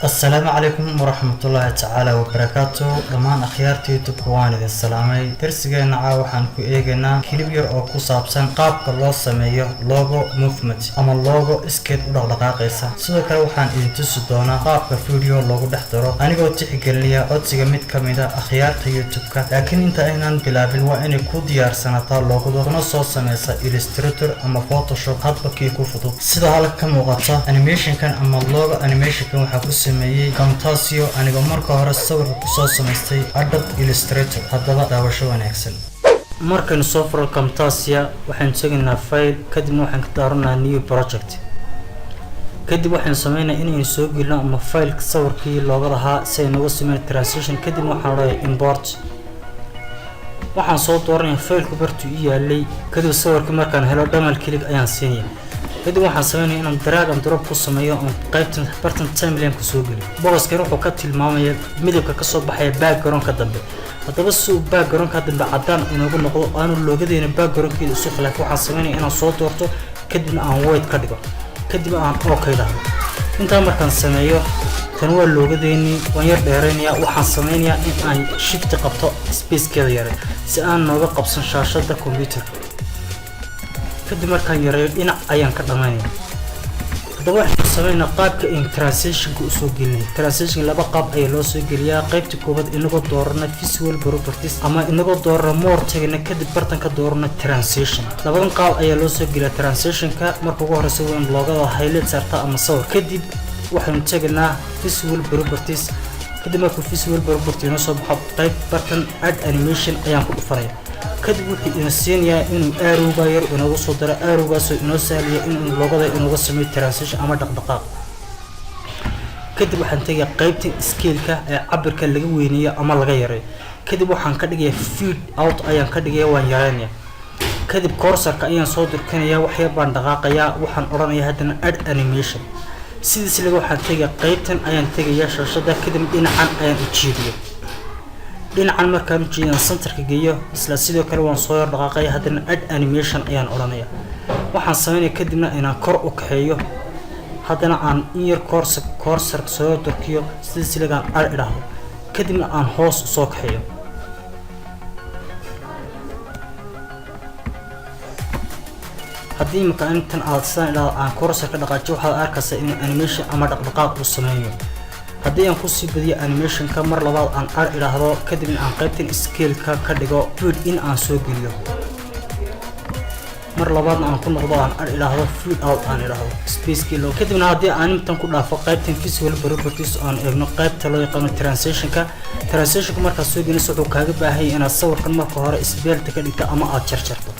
Asalaamu calaykum waraxmatullaahi tacaala wabarakaatu. Dhammaan akhyaarta YouTube-ka waan idin salaamay. Darsigeena caa waxaan ku eegaynaa clip yar oo ku saabsan qaabka loo sameeyo logo movement ama logo iskeed u dhaqdhaqaaqaysa. Sidoo kale waxaan idin tusi doonaa qaabka video loogu dhex daro, anigoo tixgelinaya codsiga mid ka mid a akhyaarta YouTube-ka. Laakiin inta aynaan bilaabin, waa inay ku diyaarsanataa logoda, kuna soo sameysa Illustrator ama Photoshop, hadba kii ku fudud. Sida halka ka muuqata, animationkan ama logo animationkan waxaa ku sameeyey Camtasia, anigoo marka hore sawirka kusoo samaystay Adobe Illustrator. Haddaba daawasho wanaagsan. Markaynu soo furo Camtasia, waxaynu tegaynaa File, kadibna waxaan ka dooranaa New Project. Kadib waxaynu sameynaa inaynu soo gelino ama file sawirkii looga lahaa si ay nooga sameyn transition. Kadibna waxaan odhanaya Import. Waxaan soo dooranaya fileku bartuu i yaalay. Kadib sawirkii markaan helo, double click ayaan siinaya. Kadib waxaan sameynaya inaan drag and drop ku sameeyo oon qaybtan bartan timeline-ka soo geliyo. Boxkan wuxuu ka tilmaamaya midabka kasoo baxaya background-ka dambe. Haddaba si uu background-ka dambe caddaan inoogu noqdo, aanu logodeena background-keeda isu khilaaf, waxaan sameynaya inaan soo doorto, kadibna aan white ka dhigo, kadib aan okay dhahdo. Intaa markaan sameeyo, tan waa logodeeni. Waan yar dheeraynayaa. Waxaan sameynayaa in aan Shift qabto, spacekeeda yaray, si aan nooga qabsan shaashada computerka. Kadib markaan yareeyo, dhinac ayaan ka dhamaynaya. Haddaba waxaynu sameynaa qaabka in transitionka usoo gelinay. Transition laba qaab ayaa loo soo geliyaa. Qaybta koowaad, inagoo doorana Visual Properties ama inagoo doorana More tagana, kadib bartan ka doorana Transition. Labadan qaab ayaa loo soo geliyaa transitionka. Marka ugu horeysa, waa in logoda highlight saarta ama sawir. Kadib waxaynu tegaynaa Visual Properties. Kadib markuu Visual Property inoo soo baxo, qayb bartan Add Animation ayaan ku dhufanaya. Kadib wuxuu ina siinayaa inuu arrowga yar inoogu soo daro, arrowgaasoo inoo sahlaya inuu logoda inooga sameeyo transition ama dhaqdhaqaaq. Kadib waxaan tegayaa qaybta scaleka ee cabirka laga weyneeyo ama laga yareeyo. Kadib waxaan ka dhigayaa fade out ayaan ka dhigaya, waan yareynaya. Kadib cursorka ayaan soo durkanaya, wax yar baan dhaqaaqayaa. Waxaan odhanayaa haddana Add Animation. Sidiis laga waxaan tegayaa qaybtan ayaan tegayaa shaashada, kadib dhinacan ayaan u jiidiya. Dhinacan markaan u jiidan, centerka geeyo, isla sidoo kale waan soo yar dhaqaaqaya. Haddana Add Animation ayaan odhanaya. Waxaan sameynaya kadibna inaan kor u kaxeeyo, haddana aan in yar cursor soo durkiyo, sidiis lagaan add idhaahdo, kadibna aan hoos soo kaxeeyo. Haddii imika intan aad sidaan idhaahdo, aan cursor ka dhaqaajiyo, waxaad arkaysaa inuu animation ama dhaqdhaqaaq uu sameeyo. Haddii aan kusii badiyo animationka, mar labaad aan add idhaahdo, kadibna aan qaybtan scaleka ka dhigo fade in aan soo geliyo, mar labaadna aan ku noqdo, aan add idhaahdo, fade out aan idhaahdo spacekii loo. Kadibna haddii aan intan ku dhaafo qaybtan Visual Properties, aan eegno qaybta loo yaqaano transitionka. Transitionka markaad soo gelinayso, wuxuu kaaga baahanya inaad sawirkan marka hore split ka dhigto ama aad jarjarto.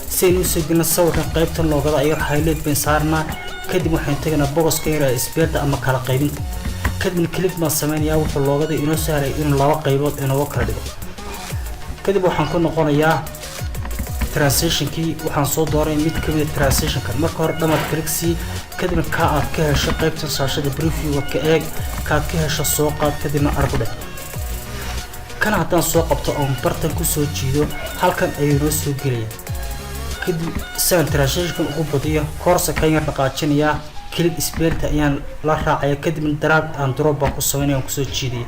Si aynu usoo gelino sawirkan, qaybtan logoda ayo highlight bayn saarnaa. Kadib waxaynu tegaynaa boxka yar ee split ama kala qaybinta. Kadibna click baan sameynayaa. Wuxuu logoda inoo sahlay inuu laba qaybood inooga kala dhigo. Kadib waxaan ku noqonayaa transitionkii. Waxaan soo dooray mid kamid a transitionkan. Marka hore double click sii, kadibna ka aad ka hesho qaybtan shaashada previewga ka eeg, kaad ka hesho soo qaad, kadibna add ku dheh. Kan haddaan soo qabto oon bartan kusoo jiido, halkan ayuu inoo soo gelaya. Kadib siaan transitionkan ugu badiyo, cursor kan yar dhaqaajinayaa, click, split ayaan la raacaya, kadibna drag and drop baan ku sameynaya, aan kusoo jiidaya.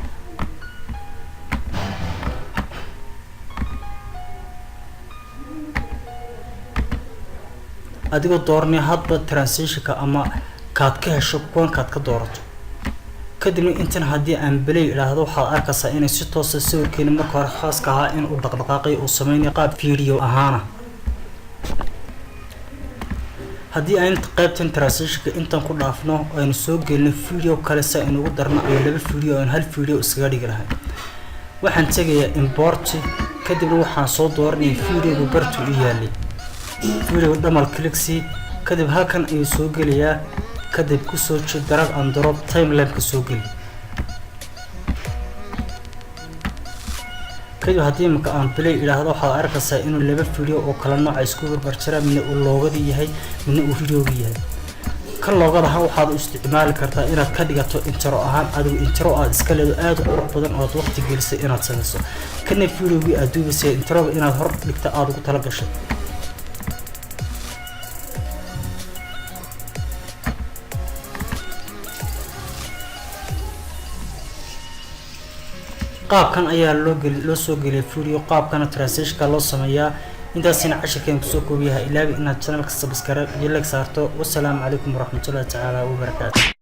Adigoo dooranaya hadba transitionka ama kaad ka hesho, kuwan kaad ka doorato. Kadibna intan haddii aan play idhaahdo, waxaad arkaysaa inay si toosa sawirkeeni marka hore khaaska ahaa in uu dhaqdhaqaaqay, uu sameynayo qaab video ahaana. Haddii aan qaybtan transitionka intan ku dhaafno, aynu soo gelino video kale si aynu ugu darno, ama laba video aan hal video iskaga dhigi lahay, waxaan tegayaa Import. Kadibna waxaan soo dooranaya videogu bartu u yaalay. Video double click sii, kadib halkan ayuu soo gelayaa. Kadib kusoo jeed, drag and drop, timeline-ka soo geli. Kadib haddii imika aan play idhaahdo, waxaad arkaysaa inuu laba video oo kala nooca isku barbar jira, midna uu logoda yahay, midna uu videoga yahay. Kan logodaha waxaad u isticmaali kartaa inaad ka dhigato intro ahaan, adigu intro aad iska leedo aada u qurux badan oo aad waqti gelisay inaad samayso. Kana videogii aad duubaysay introga inaad hor dhigta aada ugu tala gashay. Qaabkan ayaa loo soo geliyay video, qaabkana transitionka loo sameeyaa. Intaasina cashirkeen kusoo koobiyaha. Ilaabi inaad channelka subscribe iyo like saarto. Wasalaamu calaykum waraxmatullahi tacaala wabarakaatu.